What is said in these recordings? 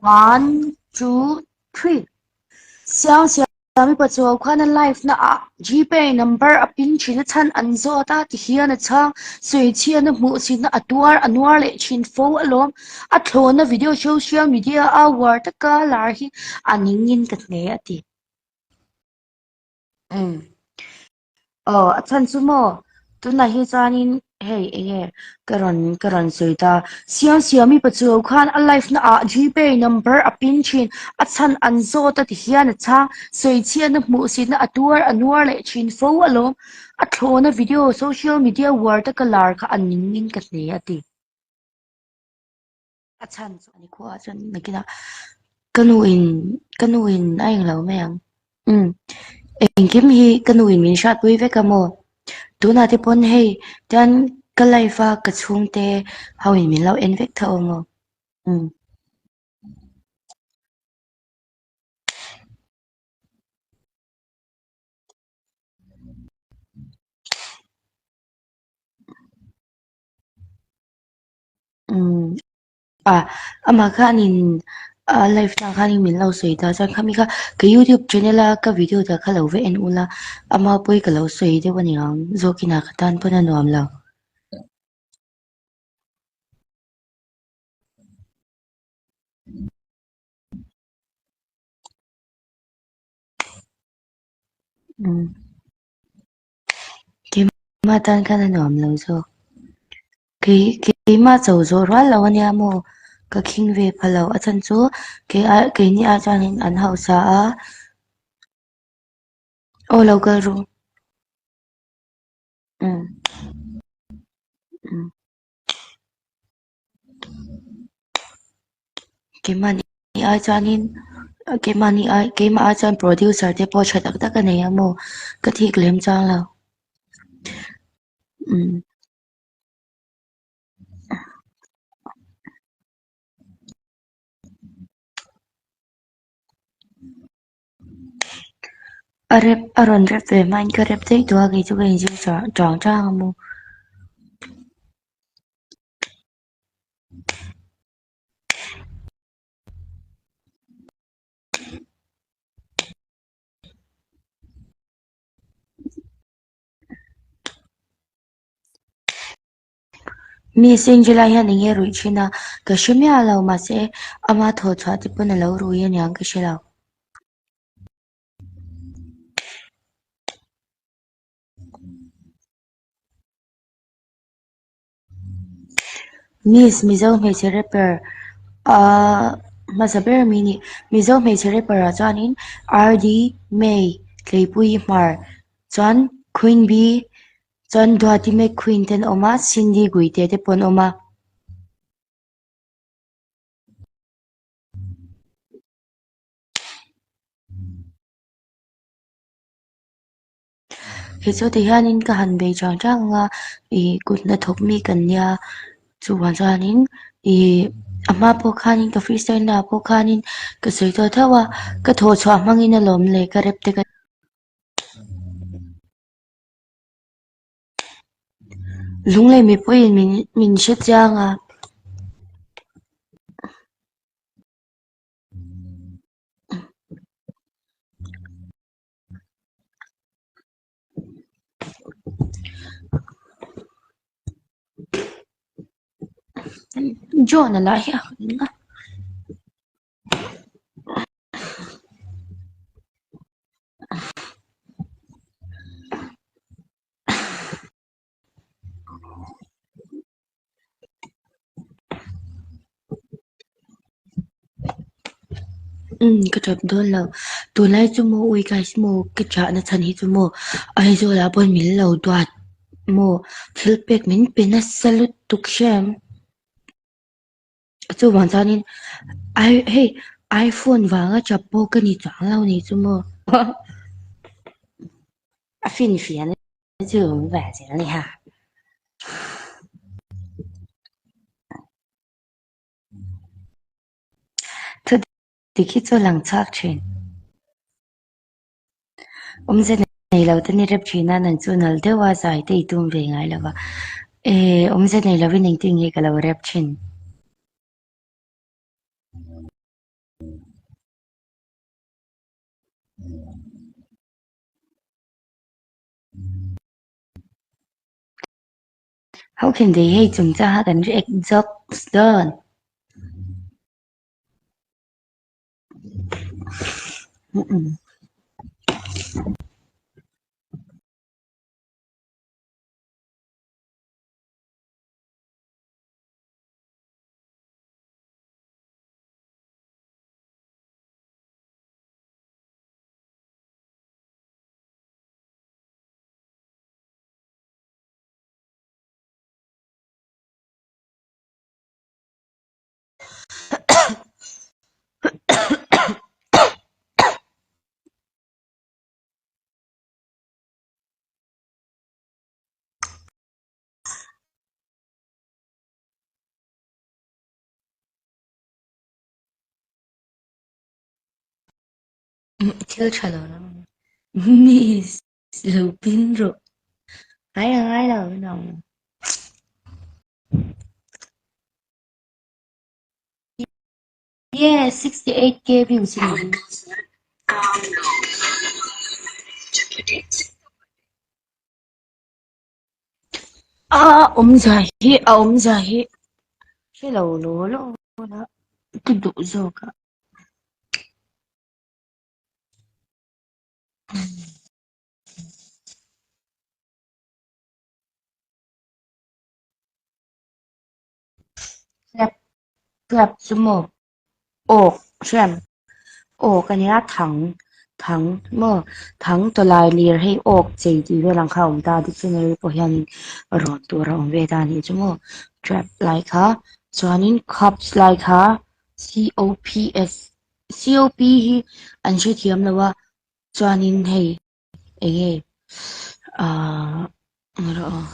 One, two, three. Siang Siami Pachuau khan a live na ah Gpay number a pin thin a chhan an zawt a ti hian a chhang. Sawichhian a hmuh chin a tuar a nuar leh thin fo alawm. A thlawna video social media a uar taka lar hi a ningin ka hne a ti. Umm. Aw, a chhan chu maw? Tunah hi chuanin hei eng nge ka rawn ka rawn sawi ta. Siam Siami Pachuau khan a live na ah Gpay number a pin thin, a chhan an zawt a ti hian a chhang, sawichhiatna hmuhsitna a tuar a nuar leh thin fo alawm. A thlawna video social media uar taka lar kha a ningin ka hne a ti. A chhan chu ani khuaah chuan nakinah ka nu in ka nu in a englo mai ang umm engkim hi ka nu in min hriatpui vek a maw tunah te pawn hei tian ka life a ka chhungte ho in min lo en vek tho a maw umm. Umm ah amah khanin a live tlang khanin min lo sawi ta chuan khami kha ka youtube channel a ka video dah kha lo va en ula ama pawi ka lo sawi deuh a ni ang zawkin ah ka tan pawn a nuam lo. Umm Keimah tan khan a nuam lo zawk. Kei keimah cho zawh rual lo ania maw? Ka khing ve pha lo. A chhan chu kei ai keini ai chuanin an hausa a. Aw lo kal ru. Umm. Umm. Keimahni ai chuanin keimahni ai keimah ai chuan producer te pawh tha tak tak a nei a maw ka thik lem chang lo umm. A rep a rawn rep ve hmain ka rep daih tawh a kei chu ka inzir chang chang a maw. Miss Angela hian eng nge ruih thin a, ka hre miah lo mahse ama thawh chhuah te pawn a lo rui aniang ka hre lo. Miss Mizo hmeichhe rapper ahh hmasa ber mi nih Mizo hmeichhe rapper ah chuanin RD May Tleipuii Hmar chuan Queen Bee chuan Duati McQueen te an awm a Cindy Guite te pawh an awm a. Kei chu ti hianin ka han bei chang chang ang a ih kut hnathawk mi kan nia chuvang chuanin ih a hma pawh khanin ka free style na ah pawh khanin ka sawi tawh tho a ka thawh chhuah hmangin alawm le ka rep te ka Lunglei mipuiin min min hre chiang a. John a lah hi a Umm ka tap dawn lo tunlai chu maw ui guys maw ka chahna chhan hi chu maw Aizawl ah pawn min lo duat maw thil pek min pe nasa lutuk hrem. Chuvang chuanin i hei iphone vanga chap pawh ka ni chuang lo ni chu maw a finfiahna chu awm ve zel a ni ha. Thudik hi chu a lang chhuak thin. Awmze nei lo te ni rep thin a, nang chu nal deuh a zai te i tum ve ngai lo va. Ehh awmze nei lovin engtin nge ka lo rep thin? How can they hei chungchang kha kan react jokes dawn? Thil tha lo lam miss lo pin rawh ngai lo ngai lo no. Yes 68k views in A awmzia hi a awmzia hi hre lo law law la ka duh zawk a. Clap clap chu maw awk hriam awk a nia thang thang maw thang tawlai lir hei awk chei tih vel ang kha a awm ta dictionary pawh hianin rawn tur a awm ve ta a nih chu maw trap lai kha chuanin cups lai kha C_O_P_S C_O_P hi an hrethiam lo a chuanin hei eng nge ahh rawh aw.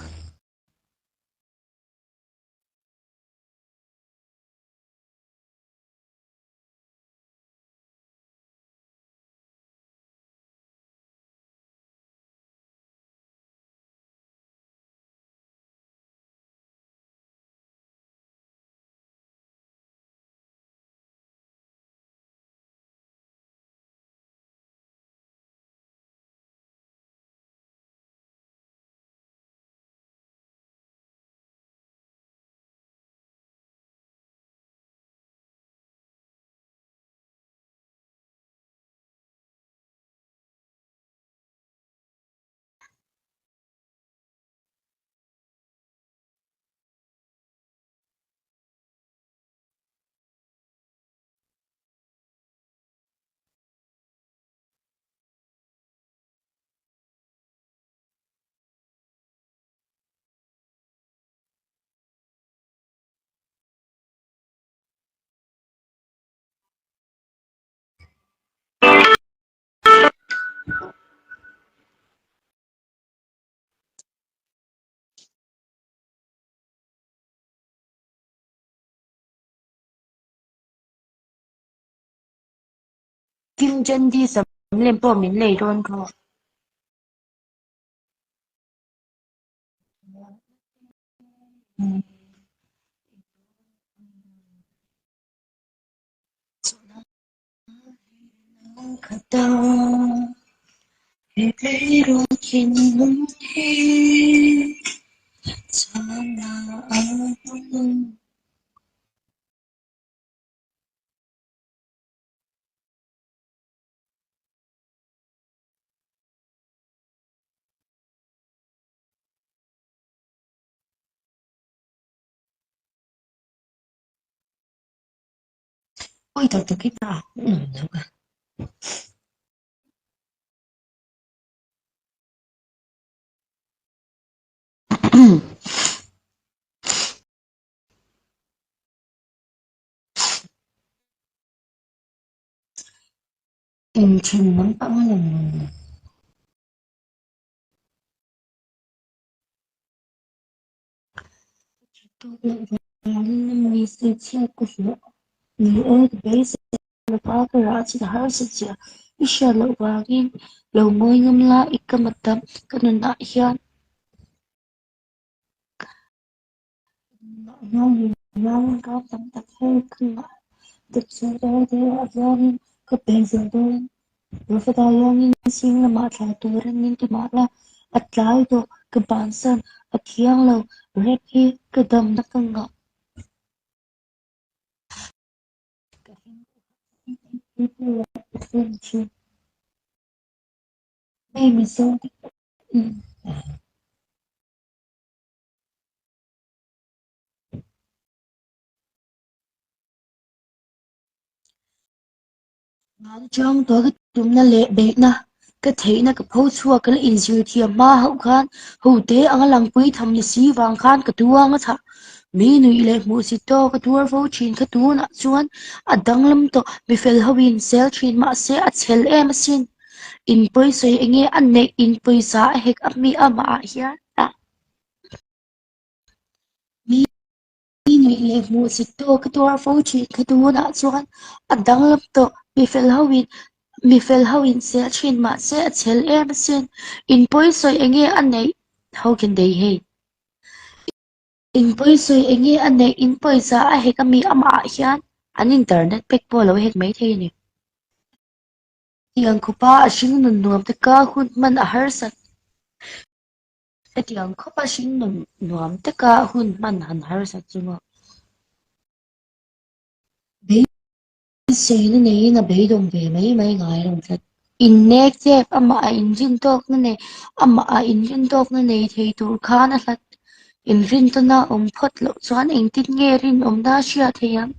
Kim Jandy sam lem pawh min lei dawn kha. Ôi tak tak in a nuam lo ka. Inthen lampang a lang lo. Ni e, ka beisei lova ka rah chin a harsa chiah. I hriat loh vangin lo ngawi ngam la i ka mat a, ka nunah hian ka pe zo dawn. Rafata lawngin zing lamah thlah turin min ti mah la, a tlai tawh, ka bansan, a thiang lo, rap hi ka damna ka ngah. Ka hlim ka hlim thin. Hei Mizo te pawh Ngan chang tawh ka tumna leh beihna ka theihna ka pho chhuak ka la inzir thiam hma hauh khan ho te anga langpui tham ni si vang khan ka tuang a chhah. Mi nuih leh hmuhsit tawk ka tuar fo thin kha tunah chuan a danglam tawh mi fel ho in sel thin mahse a chhel em asin. In pawisawi enge a neih in pawisa a hek a mi amah ah hian a mi nuih leh hmuhsit tawk ka tuar fo thin kha tunah chuan a danglam tawh mi fel ho in mi fel ho in sel thin mahse a chhel em asin. In pawisawi enge a neih how can they hate? In pawisawi enge a neih in pawisa a hek a mi amah ah hian an internet pack pawh a lo hek maithei a ni. Tiang khawpa a hring nun nuam taka hun hman a harsat. Hetiang khawpa hring nun nuam taka hun hman han harsat chu maw. Beiseina neiin a beidawng ve mai mai ngai lo tlat. Innek chep amah a inrin tawkna nei amah a inrin tawkna nei thei tur khan a hlat. Inrintawna awm phawt loh chuan engtin nge rinawmna a hriat theih ang?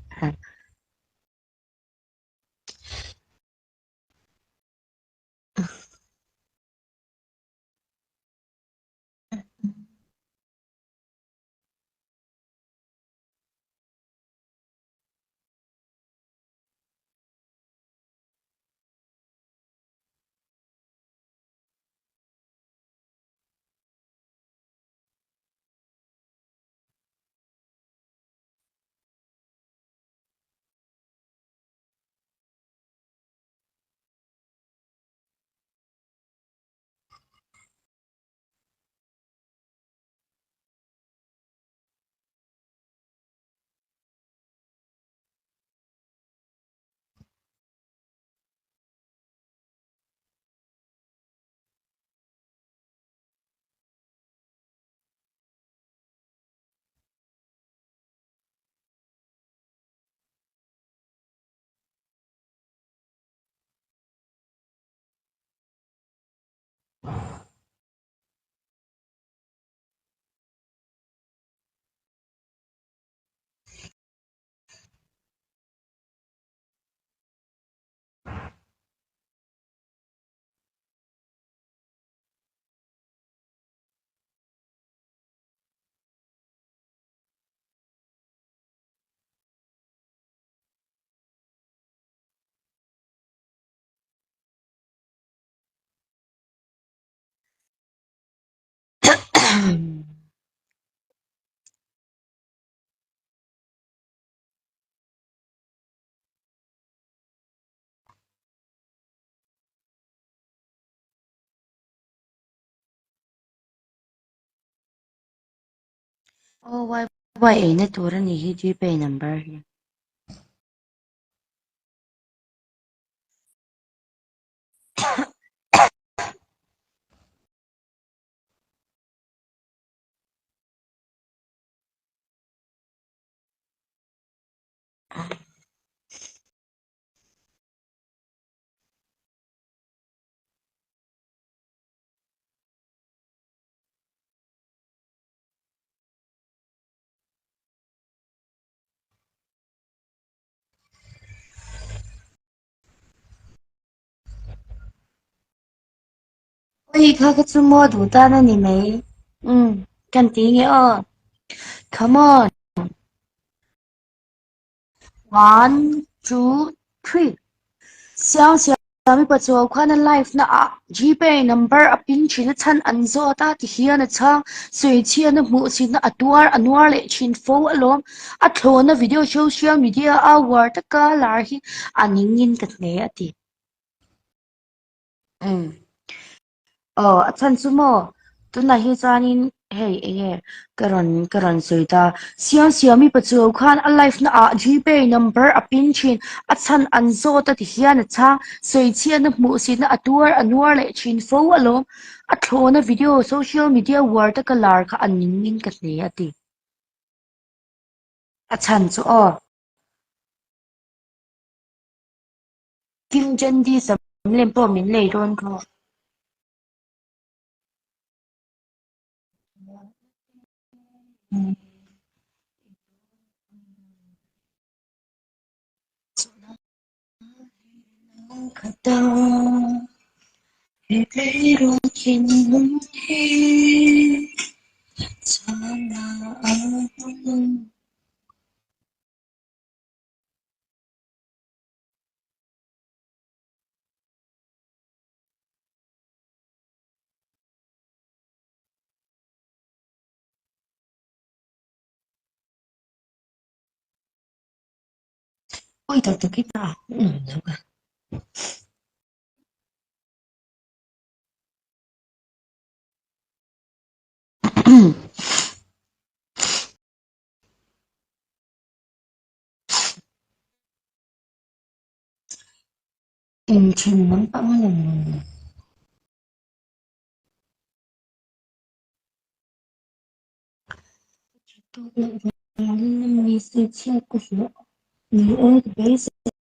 Aw wai wai eina tur a nih hi Gpay number hi. Oi kha kha chu maw duh tan a ni mai. Umm kan ti nge aw. Come on. One, two, three. Siang siang. Mipa chuau khan a live na ah Gpay number a pin thin a chhan an zawt a ti hian a chhang sawi chhian a hmuh chin a a tuar a nuar leh thin fo alawm a thlawna video social media a uar taka lar hi a ning in ka hne a ti. Umm. Aw a chhan chu maw tunah hi chuanin Hei enge ka rawn ka rawn sawi ta. Siamsiami Pachuau khan a live na ah Gpay number a pin thin, a chhan an zawt a ti hian a chhang, sawichhiatna hmuhsitna a tuar a nuar leh thin fo alawm. A thlawna video social media uar taka lar kha a ning in ka hne a ti. A chhan chu aw. Kim Jandy sam lem pawh min lei dawn kha. Ôi tak tak in a nuam lo ka. Inthen lampang a lang lo. Ka tawk loh vangin mi sawichhiat ka hlawh. Ni e, ka beisei.